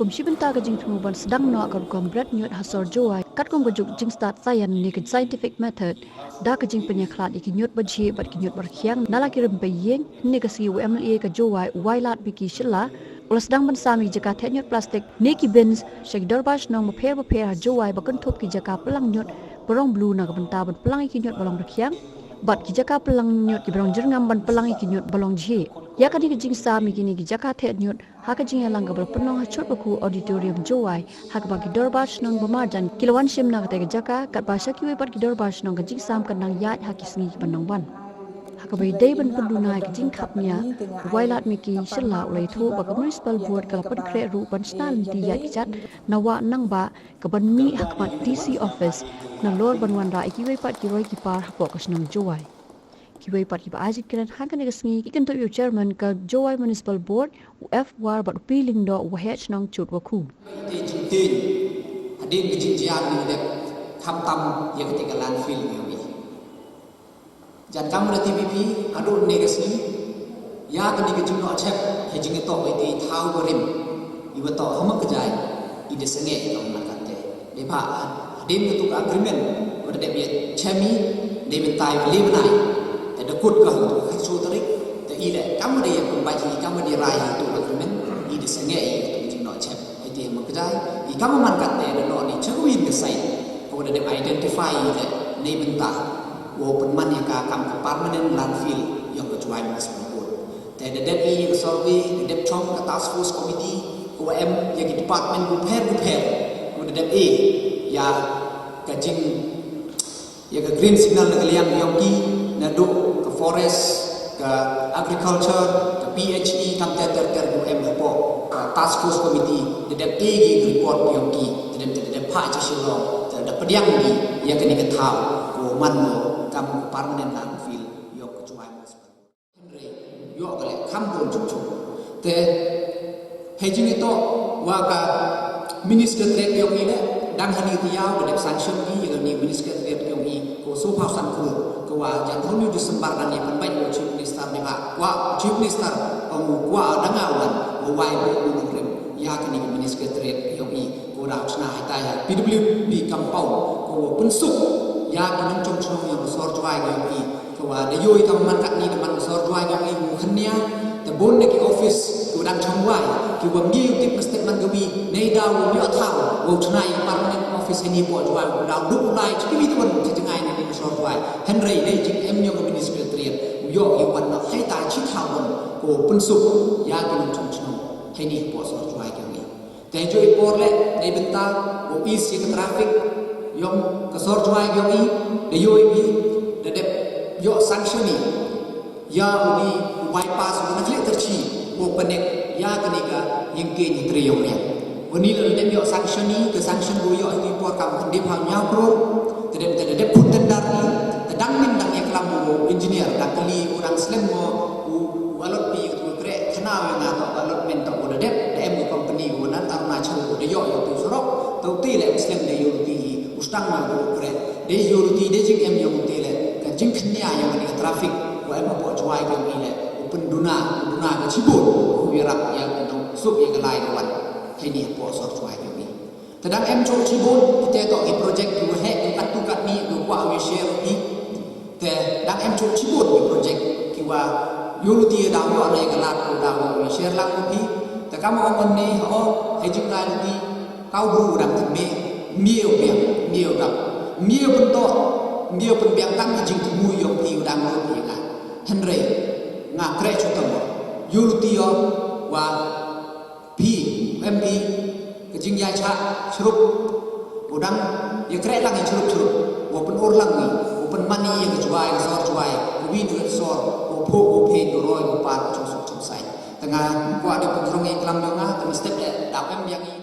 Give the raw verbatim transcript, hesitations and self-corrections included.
Kum shi bynta ka jingthmu ban sdang noh ka rukom bret ñiut ha sor Jowai katkum ka juk jingstad science ne ka scientific method, da ka jingpynïakhlad ïa ki ñiut ba jhieh bad ki ñiut ba rkhiang na la ki rympei ïing, hynne ka sngi u MLA ka Jowai u Wailadmiki Shylla u la sdang ban sam ïa ki jaka theh ñiut plastik ne ki bins sha ki dorbar shnong bapher bapher ha Jowai ba kynthup ki jaka pynlang ñiut ba rong blue na ka bynta ban pynlang ïa ki ñiut ba long rkhiang bad ki jaka pynlang ñiut ki ba rong jyrngam ban pynlang ïa ki ñiut ba long jhieh. Ïa kane ka jingsam ïa kine ki jaka theh ñiut ha ka jingïalang kaba la pynlong ha Chutwakhu Auditorium Jowai, ha kaba ki dorbar shnong ba marjan ki la wan shim na kata ka jaka, katba sha kiwei pat ki dorbar shnong ka jingsam kan nang ïaid ha ki sngi kiban nang wan. Ha kaba ïadei ban pynduna ïa ka jingkhapngiah, u Wailadmiki Shylla u la ïathuh ba ka Municipal Board ka la pynkhreh ruh ban shna lynti ïaid kjat na Wah Nangbah kaban mih ha khmat DC office nalor ban wanrah ïa kiwei pat ki roi ki par hapoh ka shnong Jowai. Kiwei pat kiba ai jingkren ha kane ka sngi ki kynthup ïa u Chairman ka Jowai Municipal Board, u F War bad u P Lyngdoh, u Waheh Shnong Chutwakhu. Te jingtieng hadien ka jingjia kaba dep, khamtam ïa kata ka landfill ka jong ngi. Jan kam da T V P haduh kane ka sngi, ïa kane ka jingnoh chep ha jingïatoh ïa ki thaw barim iba toh ha Mawkjai, i da sangeh ïa ka, ym markata. Dei ba hadien katu ka agreement ba da dep ïa chem i, dei mynta ïa ka le bnai, te da kut ka ha katu ka khatshu tarik. Te i leh kam da ïa pynbeit hi, kam da ïa rai ha katu ka agreement, i da sangeh ïa katu ka jingnoh chep. Ïa te Mawkjai, i kam man kata da noh ni cha kawei ka site kaba da dep identify ïa te, ne bynta wow pynman ïa ka kam ka permanent landfill ïa ka Jowai Municipal Board. Te da dep ïa ka survey, da dep chong ka task force committee kaba em ïa ki department bapher bapher, kaba da dep ïa ka jing ïa ka green signal na ka liang yong ki, naduh ka forest, ka agriculture, ka P H E, kam ter ter ter, kaba em hapoh ka task force committee, da dep ïa ki report yong ki, da dep, da dep phah cha Shillong, da dep pdiang ki ïa kane ka thaw kaba man mo kam ka permanent landfill ïa ka Jowai Municipal. Hynrei ïoh ka leh kham bun jong jong. Te hei jingïatoh wa ka mini secretariat yong i leh, dang hani te ïaw ka dep sanction ki ïa kane mini secretariat yong i, ko so phaw san klur, ka wa jan hynñiew December dang ïa pynbeit wa Chief Minister, ne ba wa Chief Minister ong u kwah dang ïa wan wa wai u nongrim ïa kane mini secretariat yong i, ko da chna hita ïa P W D compound, ko wa pynsuk ïa ki nongchong chnong yong ka sor Jowai yong i. Ka wa da ïoh i kam man katni da man ka sor Jowai yong i u khynnia, te bun na ki office ki wa dang chong wai, ki wa ym ïoh tip ka statement ka wi, nei da wa ym ïoh thaw wow chna i permanent office hani hapoh Jowai, u da u duk u lai cha ki wi te wan cha jngai na ni ka sor Jowai. Hynrei dei jingem yong ka mini secretariat u ïoh i wan na hai ta chi thaw wan ko pynsuk ïa ki nongchong chnong hani hapoh sor Jowai yong i. Te joi por leh, dei bynta wow ease ïa ka traffic yong ka sor Jowai yong i, da ïoh i, da dep ïoh sanction i ïa u ni u bypass u na Khliehtyrshi, wow connect ïa kane ka ïing kieñ ha Tre Ïong Riang. Wa ni la dep ïoh sanction i, ka sanction wow ïoh i por kam khyndai phaw hynñiew klur. Te dep, te dep khun tender i, te dang nym dang ïa klam u engineer, dang kylli u dang slem mo u, u allot phi u kreh, khnang ïa nga toh allotment toh u da dep, da em u company u na Arunachal u da ïoh ïa u tu surok, te u te leh u slem da ïoh u ti u stang na u kreh. Dei ïoh u ti, dei jingem ïa u te leh ka jingkhynnia ïa kane ka traffic wa em hapoh Jowai yong i leh u pynduna, u duna ka chibun u ïarap ïa ka nong suk ïa ka lai ka wan. Hei ni hapoh sor Jowai yong i. Te dang em chok chibun, kita toh ki project ki wa heh, ki katto katne, ki wa kwah wi share wi. Te dang em chok chibun ki project ki wa ïoh luti da ïoh na ka lad ko da wi share lang wi. Te kam ong ne, oh, hei jing lai luti, kau bru dang te me, mieu biang, mieu dang, mieu pyntok, mieu pynbiang tang ki jingthmu yong ki dang lut ïa nga. Hynrei nga kreh chutam, ïoh luti ïoh wa phi, em phi, ka jingïaishah, shrup, u dang ïa kreh lang ïa shrup shrup, wa pynur lang ni, wa pynman ïa ka Jowai, ka sor Jowai, wa wi na ka sor, wa phuh, wa phi, wa roi, wa par, wa chong suk chong sai. Te nga kwah da pynjrong ïa klam yong nga, te mynstep leh, da em biang i.